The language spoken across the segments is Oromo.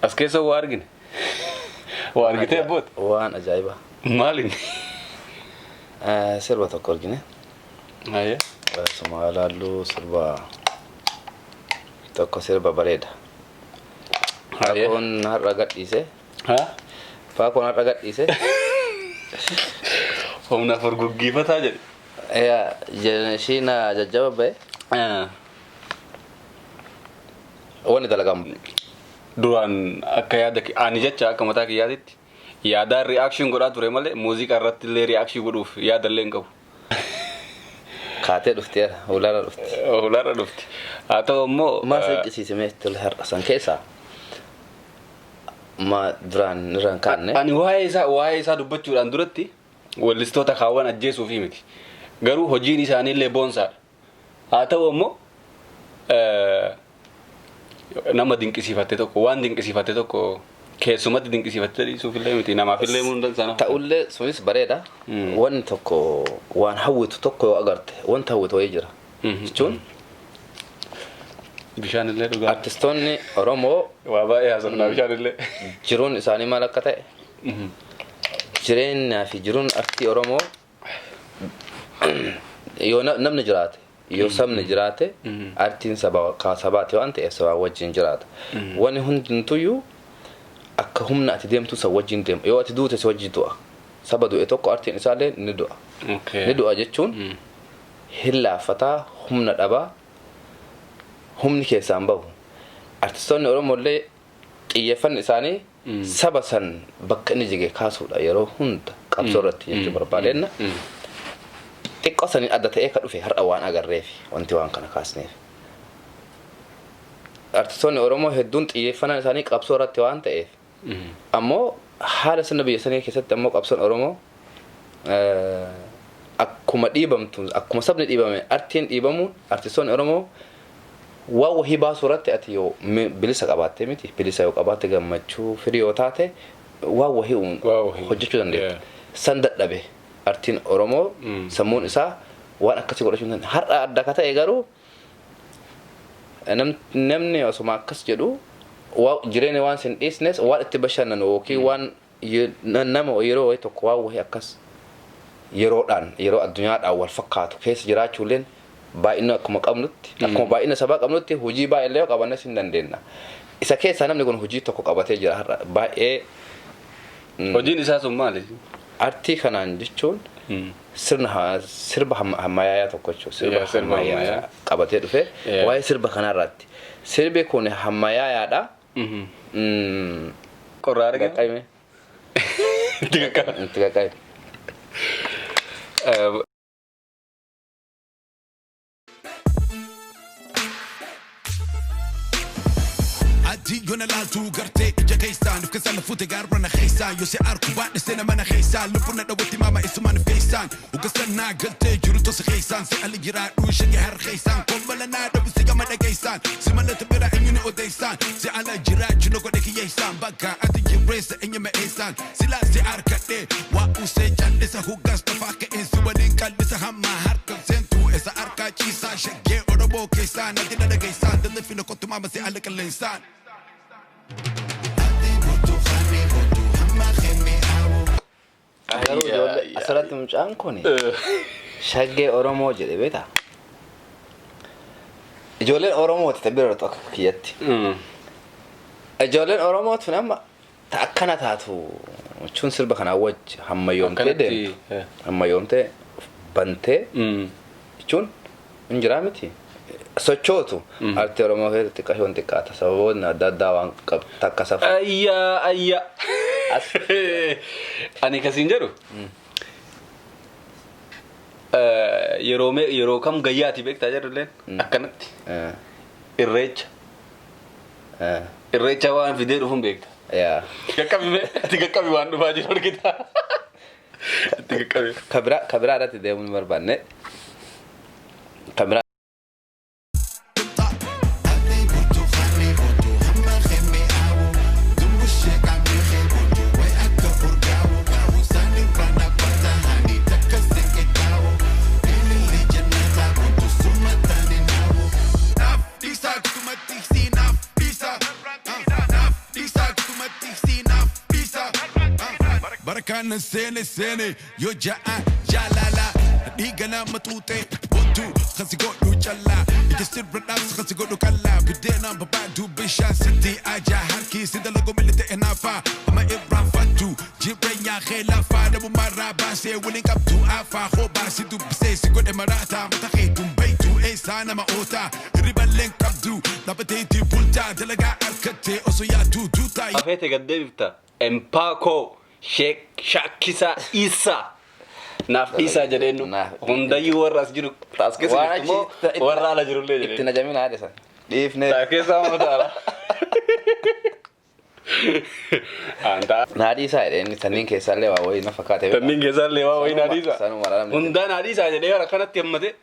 As keessa waa argine. Waa argitee abboota? Waan ajaa'ibaa. Maaliin? Sirba tokko argine. Ayya. Suma laalluu sirba tokko, sirba bareeda. Faakoon har'a gadhiise. Haa? Faakoon har'a gadhiise. Humna furguggiifataa jedhe. Yaa ishiin jajjaba ba'e. Wanni dalagamu. Duraan akka yaada ani jecha akka mataa kiyyaatitti yaadaan reaction godhaa ture malee muuziqaa irratti illee reaction godhuuf yaada illee hin qabu. Kaatee dhufteera. Hulaarra dhufti. Hulaarra dhufti. Haa ta'u immoo Maal siqqisiise mee tole har'a san keessaa? Ma duraan irraan kaanne. Ani waa'ee isaa dubbachuudhaan duratti weellistoota kaawwan ajjeesuufi miti. Garuu hojiin isaanii illee boonsaadha. Haa ta'u immoo nama dinqisiifatte tokko, waan dinqisiifatte tokko keessumatti dinqisiifatte dhiisuuf illee miti, namaaf illee mun sana. Ta'ullee sunis bareeda. Wanni tokko waan hawwitu tokko yoo agarte, wanta hawwitu wayii jira. Jechuun Bishaan illee dhugaa. artistoonni Oromoo Waa baay'ee haasofnaa, bishaan illee. jiruun isaanii maal akka ta'e, jireenyaa fi jiruun artii Oromoo, yoo namni jiraate, yoo sabni jiraate, artiin saba ka sabaati waan ta'eef sabaa wajjin jiraata. Wanni hundumtuyyuu akka humna ati deemtu san wajjin deema. Yoo ati duute si wajjin du'a. Saba du'e tokko artiin isaallee ni du'a. Ni du'a jechuun hin laaffataa, humna dhabaa, humni keessaan bahu. Artistoonni Oromoo illee xiyyeeffanni isaanii saba san bakka inni jige kaasuudha yeroo hunda qabsoo irratti jechuu barbaadeenna. Xiqqoo saniin adda ta'ee ka dhufe har'a waan agarreef wanti waan kana kaasneef. Artistoonni Oromoo hedduun xiyyeeffannaan isaanii qabsoo irratti waan ta'eef, ammoo haala sirna biyya sanii keessatti ammoo qabsoon Oromoo akkuma dhiibamtu, akkuma sabni dhiibame artiin dhiibamuun, artistoonni Oromoo waan wahii baasuu irratti ati yoo bilisa qabaatte miti, bilisa yoo qabaatte, gammachuu firii yoo taate, waan wahii Waan wahii. hojjechuu dandeetta. San dadhabe artiin Oromoo, sammuun isaa waan akkasii godhachuu hin danda'u. Har'a adda ka ta'e garuu namni osuma akkas jedhu jireenya waan sin dhiisnes, waan itti bashannanu yookiin waan nama yeroo wayii tokko waan wahii akkas yeroodhaan yeroo addunyaadhaan wal fakkaatu keessa jiraachuulleen, baay'ina akkuma qabnutti, akkuma baay'ina sabaa qabnutti, hojii baay'ee yoo qabannes hin dandeenya. Isa keessaa namni kun hojii tokko qabatee jira har'a baay'ee. Hojiin isaa sun maali? Artii kanaan jechuun sirna sirba ammayyaa tokko jechuudha. Sirba Yeah, sirba ammayyaa ammayyaa. qabatee dhufe waa'ee sirba kanarratti. Sirbi kun ammayyaadha. Qorraa argame? Qaqqabime. Itti qaqqabe. Itti qaqqabe. Adii yoona laaltuu gartee ija keessaan, of keessaan lafute gaarra na keessaan, yoo si arku baadhe seena mana keessaan, lubbuun na dhawwatti maama isumaan of keessaan ugasan naa galtee jiru tosa keessaan, si ali jiraadhu shagee har keessaan, kombala naa dhabu si gama dhageessaan, si malata bira eenyu ni odeessaan, si ala jiraachuu na godhe kiyyeessaan, bakka ati jireessa eenyu ma'eessaan, silaa si arkadhe waa usee callisa, huggas tafaa ka'een si waliin qallisa, hamma harka seentuu isa harkaa ciisaa, shaggee Oromoo keessaa natti na dhageessaan, dallafina kottu maama si ala qilleensaan. Ati burtukaanii kottu hamma kenne awu. Garuu ijoollee asirratti mucaan kun shaggee Oromoo jedhe beektaa? Ijoolleen Oromooti ta bira akka kiyyatti. Ijoolleen Oromoo tun amma ta akkana taatu jechuun sirba kanaa wajji hammayyoomtee Akkanatti, deemtu. Hammayyoomtee bantee jechuun hin jiraa miti. Sochootu artii Oromoo keessatti xiqqashoon xiqqaata, sababoonni adda addaa waan qabdu takka safu. Ayyaa ayyaa. Ani kasiin jedhu yeroo yeroo kam gayyaati beektaa jedhulleen akkanatti irreecha irreecha waan fidee dhufuun beekta. Yaa. Qaqqabi mee, itti qaqqabi, waan dhufaa jiru argita. Itti qaqqabi. Kabiraa irratti deemuu hin barbaanne. Kabiraa. Ati burtukaanii kottu hamma kenne awu. Dumbushee qaamni kee kottu wayi akka urgaawu. Saani rana batahanii takka sinqe kaawu. Ililli jannataa kottu suma taane naawu. Naaf dhiisaa kutumatti si naaf dhiisaa. Naaf dhiisaa. Guutumatti siinaaf dhiisa. Barakaan seene seene yoo ja'an jaalala dhiiga nama tuute bontu kasi godhu callaa ija sirra dhaabsa kasi godhu kallaa biddeenaan babaaduu bishaan sitti ajaa harki si dalagu milite enaafaa amma irraanfattu jireenyaa kee lafaa dhabumarraa baasee waliin qabdu afaa hoobaa si dubbisee si godhe maraataa mata keetuun beektu eessaa nama ootaa hirriballeen qabdu dhaabbateetii bultaa dalagaa harkattee osoo yaaduu duutaa. Afeete gad deebifta. Empaakoo Sheek Shaakisaa Isaa. Naaf dhiisaa jedheennu. Hundayyuu warra as jiru. As keessa Waan jirtu moo achi warra ala jirullee itti jedheen. najamin haadha san. Dhiifnee. Taa keessaa moo taala? Antaa. Naa dhiisaa jedhee inni sanniin keessaallee waa wayii na fakkaate. Tanniin keessaallee waa wayii naa dhiisaa. Sanuma namni. Hundaa naa dhiisaa jedhee warra kanatti hammate.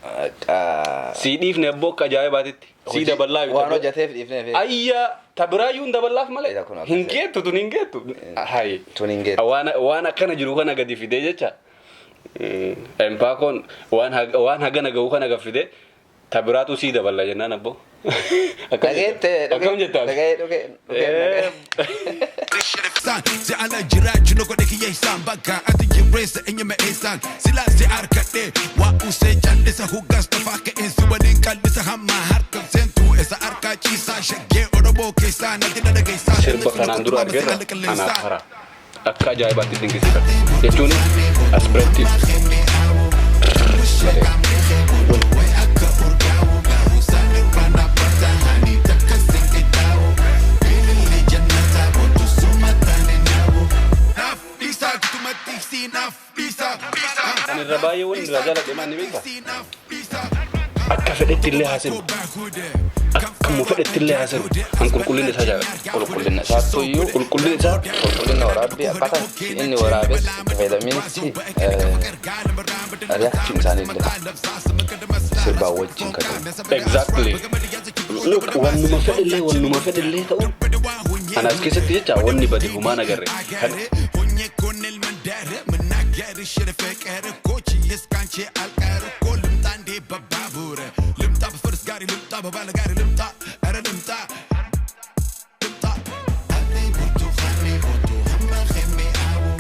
Akka- Sii dhiifne abboo akka ajaa'ibaatitti. Sii daballaa Waan hojjeteef dhiifnee. Ayya tabiraayyuu hin daballaaf malee. Ila kun Hin geettu tun hin geettu. Hayi. Tun hin geettu. Waan akkana jiru kana gadi fidee jecha. Empaakoon waan hagana gahu kana gad fidee tabiraatu sii daballa jennaan abboo. Akkam Dhageette. jetta? Akkam jettaa? Dhagee dhugee dhugee. Si ala jiraachuu na godhe kiyyeessaan bakka ati jireessa eenyuma eessaan silaa si harkadhe waa usee callisa hoggaas tafaa ka'een si waliin qallisa hamma harka seentu isa harkaa ciisaa shaggee Oromoo keessaa natti na dhageessaa. Sirba kanaan dura argerra anaaf hara. Akka ajaa'ibaatti dinqisiifadhe. Jechuun as biratti Naaf dhiisaa guutumatti si naaf dhiisaa. Ani irra baay'ee waan irraa jaaladhe maal ni beektaa? Naaf dhiisaa. Akka fedhetti illee haa sirbu. Akkuma fedhetti illee haa sirbu. An qulqullina isaa jaaladha. Qulqullina isaattu iyyuu Qulqullina isaa qulqullina waraabbii akkaataa inni waraabes itti fayyadamiinsi reaction isaanii illee sirbaa wajjin kan jiru. Exactly. Look, wannuma fedhellee ta'u ana as keessatti jecha wanni bade humaan agarre. Kan Honye konel mandare managare shirfe kere kochi yeskanche alkare ko limta nde bababure limta first gari limta babala gari limta era limta limta ate butu khane butu hamma khemme awu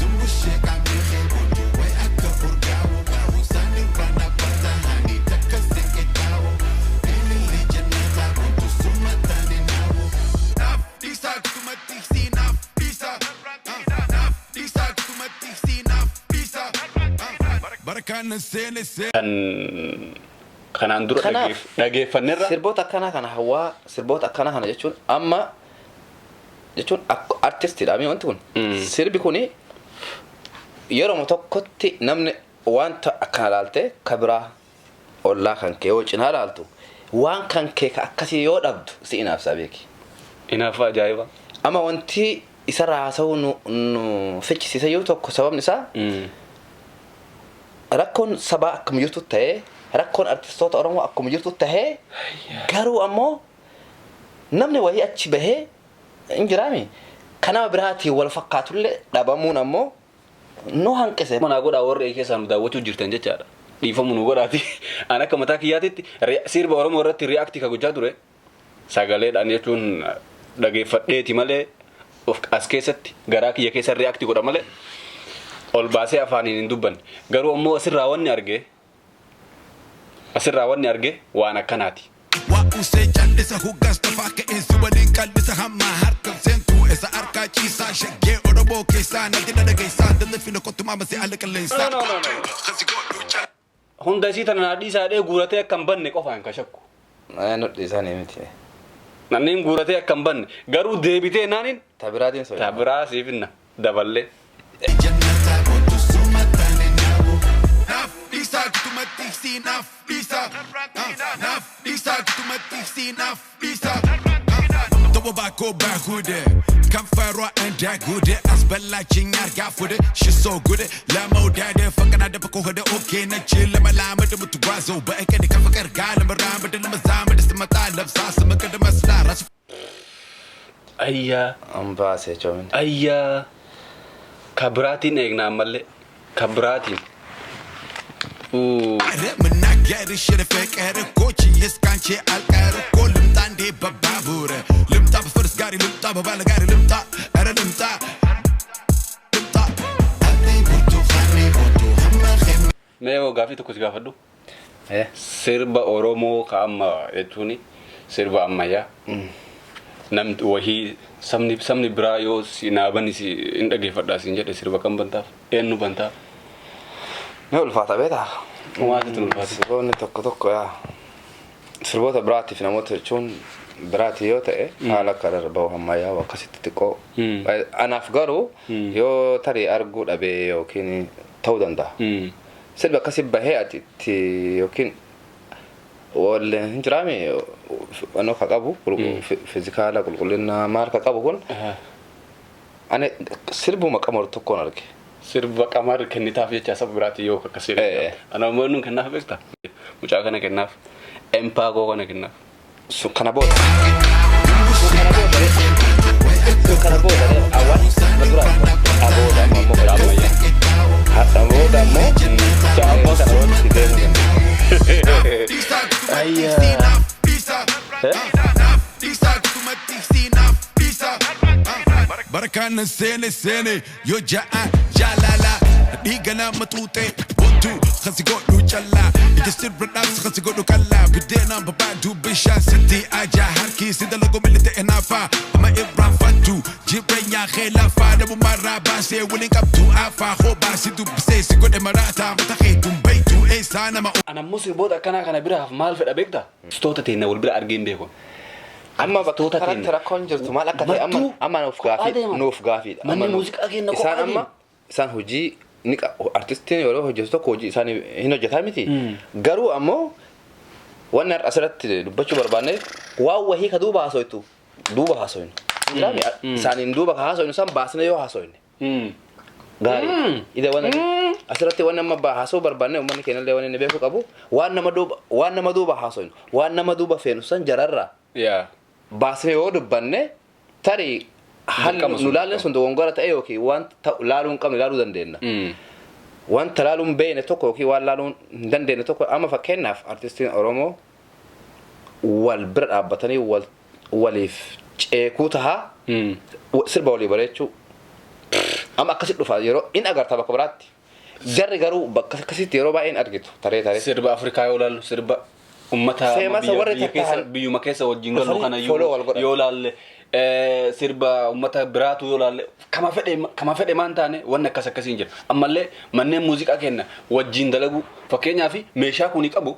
dumbu sheka mi butu we akka urgawu gawu sani rana pata hani takaseke tawu ilili jannata butu sumatani nawu naaf dhiisaa guutumatti si naaf dhiisaa naaf dhiisaa guutumatti si naaf dhiisaa barakaan seene seene. Kan kanaan dura Kanaaf- dhageeffannerra Sirboota akkanaa kana hawaa sirboota akkanaa kana jechuun amma jechuun akka artistiidha mi wanti kun. Sirbi kuni yeroo tokkotti namni wanta akkana laalte ka biraa ollaa kan kee yoo cinaa laaltu waan kan kee ka akkasii yoo dhabdu si inaafsa beeki. Inaafa ajaa'iba. Amma wanti isa haasa'uu nu fichisiisa yoo tokko sababni isaa rakkoon sabaa akkuma jirtu ta'ee rakkoon artistoota Oromoo akkuma jirtu ta'ee garuu ammoo namni wayii achi bahee hin jiraami. Kanama biraatiin wal fakkaatullee dhabamuun ammoo nu hanqise. Manaa godhaa warra keessaa nu daawwachuu jirtan jechaadha. Dhiifamu nu godhaati. An akka mataa kiyyaatitti sirba Oromoo irratti react ka gochaa ture. Sagaleedhaan jechuun dhageeffadheeti malee of as keessatti garaa kiyya keessa react godha malee ol baasee afaaniin hin dubbanne. Garuu ammoo asirraa wanni arge waan akkanaati. Waa usee callisa hoggaas tafaa ka'een si waliin qallisa hamma harka seentu isa harkaa ciisaa shaggee Oromoo keessaa natti na dhageessaa dallafina kottumaa masee ala qilleensaa. No, no, no, no. Hunda isii tana naa dhiisaa dhee guuratee akka hin banne qofaan ka shakku. Nu dhiisanii miti. Nanniin guuratee akka hin banne garuu deebitee naaniin Ta biraatiin soy. Ta biraa siifinna daballee. Jannata botu sumatani nawu. Naaf dhiisaa guutumatti si naaf dhiisaa. Naaf dhiisaa guutumatti si naaf dhiisaa. Tawa baakoo baahude ከንፈሯ እንደ ጉድ አስበላችኝ አርጋ food. She's so good ለመውደድ ፈቅዳ ደብቆ ሆደ okay ነች ለመላመድ የምትጓዘው በእቅድ ከፍቅር ጋር ለመራመድ ለመዛመድ ስትመጣ ለብሳ ስምቅድ መስላ ራስ Ayyaa. An baase jechuun. Ayyaa. Ka biraatiin eegna ammallee. Ka biraatiin. Uu. መናገርሽ ፍቅር እኮ ችዬ እስካንቺ አልቀር እኮ ልምጣ እንዴ በባቡር ልምጣ በፈረስ ጋሪ. Gaarii limxaa babaala gaarii limxaa ara limxaa limxaa. Ati burtukaanii otuu hamma kemme. Mee yoo gaafii tokko si gaafadhu. Sirba Oromoo ka amma jechuun sirba ammayyaa. Namni wahii sabni biraa yoo si naabani si hin dhageeffadhaa siin jedhe, sirba kam bantaaf? Eenyu bantaaf? Ni ulfaata, beektaa? Maaltu ulfaata? Sirboonni tokko tokko yaa sirboota biraatiif namoota jechuun biraati yoo ta'e, haala akka darbahu ammayyaa akkasitti xiqqoo. Anaaf garuu yoo tarii arguu dhabee yookiin ta'uu danda'a. Sirbi akkasii bahee ati itti yookiin wallee hin jiraame wanoo ka qabu fiizikaala qulqullina maal ka qabu kun, ani sirbuma Qamar tokkoon arge. Sirba Qamar kennitaaf jecha saba biraati yoo akkasii. Ana ammoo nun kennaaf, beektaa? Mucaa kana kennaaf. Empaakoo kana kennaaf. Sun kana booda. Sun kana booda. Sun kana booda. Awwaal na dura. Booda ammoo Ammayyaa. Hadha booda ammoo. Ammoo kana booda itti deemuu danda'a. Ayyaa. Barakaana seene seene yoo ja'a jaalala dhiiga nama xuuxee bontu kasi godhu callaa ija sirra dhaabsi kasi godhu kallaa biddeenaan babaaduu bishaan sitti ajaa harki si dalagu milli ta'e naafaa amma irraanfattu jireenyaa kee lafaa namummaarraa baasee waliin qabdu afaa hoobaa si dubbisee si godhe maraataa mata keetuun beektu eessaa nama. Ana ammoo sirboota akkanaa kana biraaf maal fedha, beektaa? Stoota teenya wal bira argee hin beeku. Amma bakka Artistoota kanatti teenya. rakkoon jirtu maal akka ta'e amma Martuu amma nuuf kophaa gaafii deema. Nuuf gaafiidha. Manni Amma muuziqaa keenya isaan kophaa amma deema. Isaan hojii ni artistiin yeroo hojjetu tokko hojii isaanii hin hojjetaa miti. Garuu ammoo wanni har'a asirratti dubbachuu barbaanneef waan wahii ka duuba haasoytu duuba haasoynu. Jiraami isaaniin duuba ka haasoynu san baasne yoo haasoyne gaarii. Ida waan asirratti waan amma haasoo barbaanne, uummanni keenya illee waan inni beekuu qabu, waan nama duuba haasoynu, waan nama duuba feenu san jararraa baasnee yoo dubbanne, tarii haalli Dirqama nu sun laalleen sun dogongora ta'e yookiin waan ta'u laaluu hin qabne laaluu dandeenya. Wanta laaluu hin beekne tokko yookiin waan laaluu hin dandeenye tokko, amma fakkeenyaaf artistiin Oromoo wal bira dhaabbatanii wal waliif ceekuu tahaa, sirba walii bareechuu amma akkasitti dhufa yeroo in agarta bakka biraatti. Jarri garuu bakka akkasitti yeroo baay'ee hin argitu taree taree. Sirba Afrikaa yoo ilaallu, sirba ummata Feemasa biyya warri biyya keessa tattahan biyyuma keessa wajjin galu dhufanii kana follow wal godhan. yoo ilaalle, sirba ummata biraatu yoo ilaalle, kama fedhe maan taane wanni akkas akkasiin jira. Ammallee manneen muuziqaa kenna wajjin dalagu, fakkeenyaaf meeshaa kuni qabu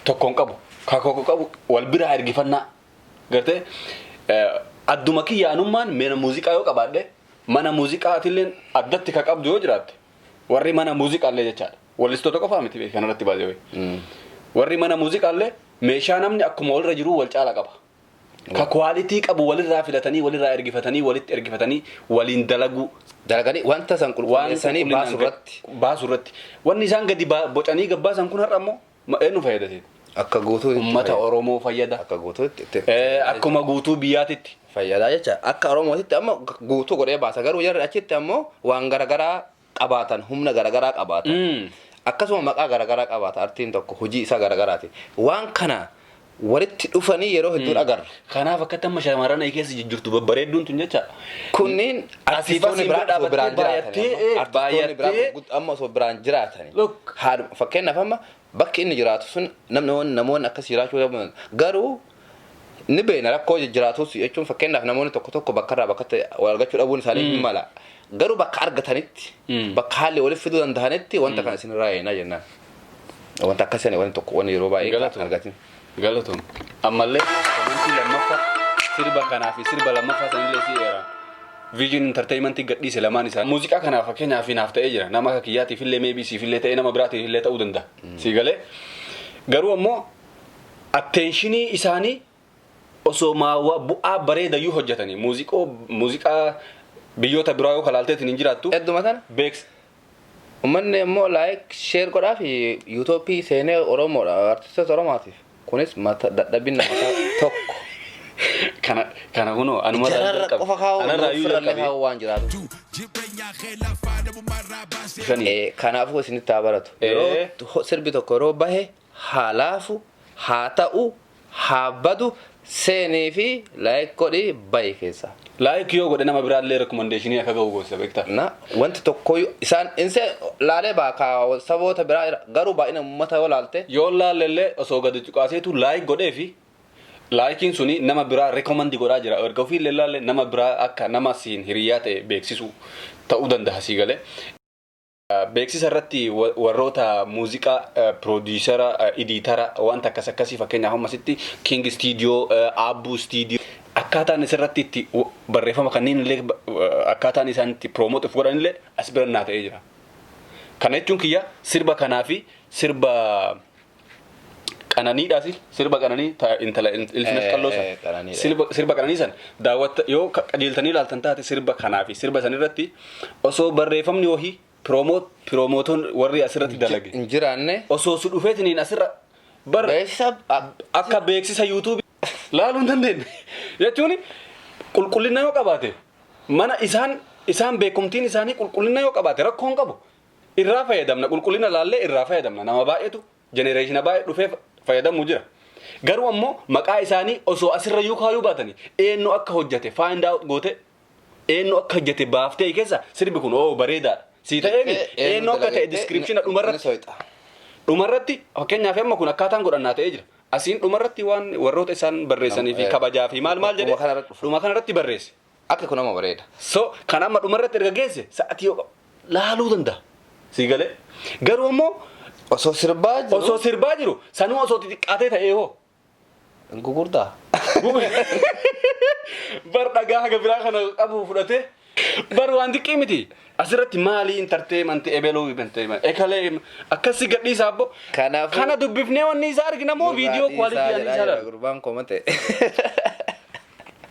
tokkoon qabu kakoko qabu wal biraa ergifannaa gartee adduma kiyyaanummaan mana muuziqaa yoo qabaadhe, mana muuziqaatillee addatti ka qabdu yoo jiraatte, warri mana muuziqaallee jechaadha. Wallistoota qofaa miti beekan kanarratti baasee wayi. Warri mana muuziqaallee meeshaa namni akkuma walirra jiru wal caala qaba. Ka quality qabu walirraa filatanii, walirraa ergifatanii, walitti ergifatanii waliin dalaguu. Dalaganii wanta san waan qulqulleessanii qulqullinaan baasu irratti baasu irratti. Wanni isaan gadi bocanii gabbaasan kun har'a immoo eenyu fayyadate? Akka guutuutti Uummata Oromoo fayyada. Akka guutuutti itti Akkuma guutuu biyyaatitti. Fayyadaa jecha akka Oromootitti amma guutuu godhee baasa, garuu jarri achitti ammoo waan garagaraa qabaatan, humna garagaraa qabaatan. Akkasuma maqaa garagaraa qabaata, artiin tokko hojii isaa garagaraati. Waan kana walitti dhufanii yeroo hedduun agarra. Kanaaf akkatti amma shamarran keessa jijjiirtu babbareedduun tun jecha. Kunniin Asiif artistoonni asiin biraa bira osoo biraan dhaabattee jiraatanii baay'attee, artistoonni biraa baay'attee. amma osoo biraan jiraatanii. Look. Haaduma fakkeenyaaf amma bakki inni jiraatu sun namni namoonni akkas jiraachuu danda'u, garuu ni beekna rakkoo jiraatus jechuun, fakkeenyaaf namoonni tokko tokko bakka irraa bakkatti wal argachuu dhabuun isaanii hin mala. Garuu bakka argatanitti, bakka haalli walitti fiduu danda'anitti wanta kana isinirraa eegna jennaan. Wanta akkasii wanti tokko wanni yeroo baay'ee Galatoom. argatin. Galatoom. Ammallee comment lammaffaa sirba kanaa fi sirba lammaffaa sanillee si eera. Vision Entertainment gadhiise lamaan isaa. Muuziqaa kanaaf fakkeenyaaf naaf ta'ee jira. Nama akka kiyyaatiif illee, maybe siif illee ta'ee, nama biraatiif illee ta'uu danda'a. Si galee. Garuu ammoo attention isaanii osoo maawwa bu'aa bareedayyuu hojjetanii muuziqaa biyyoota biraa yoo kalaalteetiin hin jiraattu. Hedduma tana Beeks uummanni immoo like share godhaa fi yuutuubii seenee Oromoodha artistoota Oromaatiif. Kunis mata dadhabina mataa tokko. Kana kunoo anuma Jararra qofa kaa'u, anarraa iyyuu ofirra illee jalqabe. kaa'u waan jiraatu. Jireenya kee lafaa dhabumarraa baasee. Shanii. Kanaafuu isinitti haa baratu. Yeroo sirbi tokko yeroo bahe haa laafu haa ta'u. Haa badu, seenii fi like godhi, bayi keessa. Like yoo godhe nama biraallee recommendation akka ga'u gosa, beektaa. Na wanti tokkoyyuu isaan inse laalee baakaa saboota biraa, garuu baay'ina uummata yoo laalte. Yoo laalellee osoo gadi cuqaaseetu like godhee fi likeiin suni nama biraa recommend godhaa jira. Erga ofiillee laalle nama biraa akka nama siin hiriyaa ta'e beeksisu ta'uu danda'a, sii galee. Beeksisa irratti warroota muuziqaa, producer, editor, wanta akkas akkasii, fakkeenyaaf ammasitti King Studio, Abbuu Studio, akkaataan isirratti itti barreeffama kanneen illee, akkaataan isaan itti promote of godhan illee as bira naa ta'ee jira. Kana jechuun kiyya sirba kanaa fi sirba qananiidhaas, sirba qananii ta intala Ilfinas Qalloo san Qananiidha. Sirba qananii san daawwatta yoo qajeeltanii ilaaltan taate, sirba kanaa fi sirba san irratti osoo barreeffamni wahii promotoon warri asirratti dalage hin jiraanne osoo su dhufeetiniin asirra bar beeksisa akka beeksisa YouTubeii laaluu hin dandeenye jechuun, qulqullina yoo qabaate, mana isaan beekumtiin isaanii qulqullina yoo qabaate, rakkoo hin qabu, irraa fayyadamna. Qulqullina laallee irraa fayyadamna. Nama baay'eetu, generation baay'ee dhufee fayyadamuu jira. Garuu ammoo maqaa isaanii osoo asirra yoo kaayuu baatanii, eenyu akka hojjete find out goote, eenyu akka hojjete baaftee keessa, sirbi kun oo bareedaadha sii ta'eemi, eenyu akka ta'e description dhumarratti, fakkeenyaaf amma kun akkaataan godhannaa ta'ee jira. Asiin dhumarratti waan warroota isaan barreessanii fi kabajaa fi maal maal jedhe dhuma kanarratti dhufa. Dhuma kanarratti barreesse. Akka kun nama bareeda. So kan amma dhumarratti erga geesse sa'atii yoo qabu laaluu danda'a. Sii galee. Garuu ammoo osoo sirbaa jiru osoo sirbaa jiru sanuu osoo xixiqqaatee ta'ee hoo. Gugurdaa. Bar dhagaa haga biraa kana qabu fudhatee bar waan xiqqii miti. Asirratti maalii entertainment ebeluu entertainment ekalee akkasii gadhiisa abbo. Kana dubbifnee wanni isaa argina moo viidiyoo quality isaa ilaala? Gurbaan komate.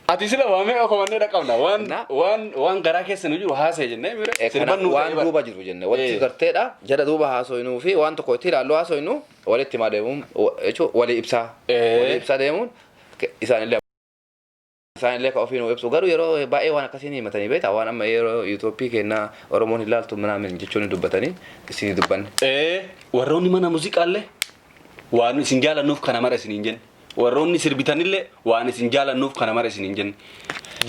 Ati sila waa meeqa komannee dhaqabna waan Na. waan garaa keessa nu jiru haasa'e jennee mire sirban nu waan ta'ee duuba jiru jenne wanti garteedha jala duuba haasoinuu fi waan tokko itti ilaallu haasoinu walitti himaa deemuun, jechuun walii ibsaa walii ibsaa deemuun, isaanillee ka ofii nu ibsu. Garuu yeroo baay'ee waan akkasii ni himatanii, beektaa, waan amma yeroo YouTubeii kennaa Oromoon hin laaltu minaamin jechuun dubbatanii isinii dubbanne. Warroonni mana muuziqaallee waan isin jaalannuuf kana mara isin hin jenne. Warroonni sirbitanillee waan isin jaalannuuf kana mara isin hin jenne.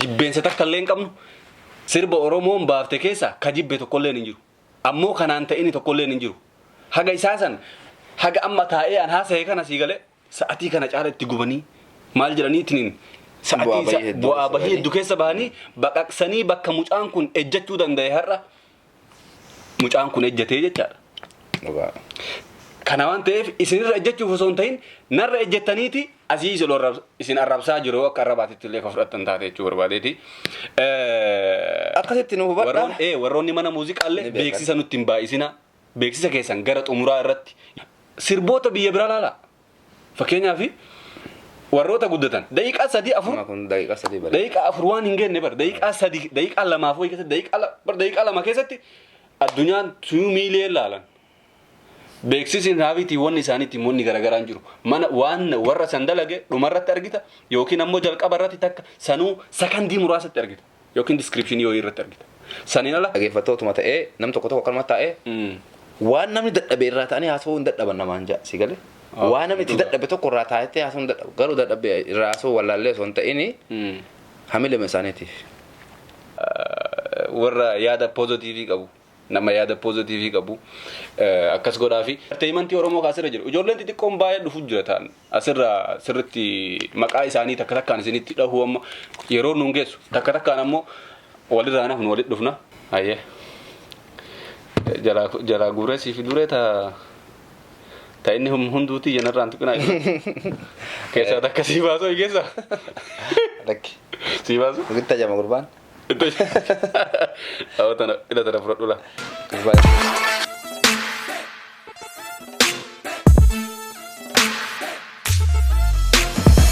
Jibbeensa takka illee hin qabnu. Sirba Oromoon baafte keessa ka jibbe tokkollee hin jiru. Ammoo kanaan ta'ini tokkollee hin jiru. Haga isaa san, haga amma taa'ee an haasa'e kana, sii galee, sa'atii kana caala itti gubanii maal jedhanii ittiin sa'atii bu'aa bahii hedduu bu'aa keessa bahii bahanii. Hedduu keessa bahanii baqaqsanii bakka mucaan kun ejjechuu danda'e har'a mucaan kun ejjatee jechaadha. Dhugaa. Kana waan ta'eef isinirra ejjechuuf osoo hin ta'in narra ejjettaniiti asii isin arrabsaa jiru, akka arrabaatitti illee kan fudhattan taate jechuu barbaadeeti. Akkasitti nu hubadhaa. Warroonni mana muuziqaallee Ni beekan. Beeksisa nutti hin baay'isina. Beeksisa keessan gara xumuraa irratti sirboota biyya biraa laala. Fakkeenyaaf warroota guddatan daqiiqaa 3 4 Amma kun daqiiqaa 3 bareeda. Daqiiqaa 4 waan hin geenne bar, daqiiqaa 3, daqiiqaa lamaaf wayii keessatti, bar daqiiqaa 2 keessatti addunyaan 2 million laalan. Beeksisni raaviitii wanni isaaniitti wanni garagaraan jiru. Mana waan warra san dalage dhumarratti argita yookiin ammoo jalqaba irratti takka sanuu sakandii muraasatti argita yookiin description yoo irratti argita. Saniin ala. Dhaggeeffattootuma ta'ee nam tokko tokko akkanuma taa'ee waan namni dadhabe irraa ta'anii haasa'uu hin dadhaban namaan ja'a, si galee. Waan namni itti dadhabe tokko irraa taa'ee haasa'uu hin dadhabu. Garuu dadhabe irraa haasa'uu wallaallee osoo hin ta'ini hamilema isaaniitiif. Warra yaada positive qabu, nama yaada positive qabu akkas godhaa fi entertainmentii Oromoo kaasirra jiru ijoolleen xixiqqoon baay'ee dhufu jira ta'an asirra sirritti maqaa isaanii takka takkaan isinitti dhahuu amma yeroo nuun geessu, takka takkaan ammoo walirraa nafnu walitti dhufna. Hayyee, jalaa jalaa guuree siif duree ta inni hunduutii jenarraan tuqinaa keessaa takka sii baasoo keessa. Lakki. Sii baasu. Itti ajama gurbaan. Awwa, tana ila tana fudhadhu laa. Gurbaan.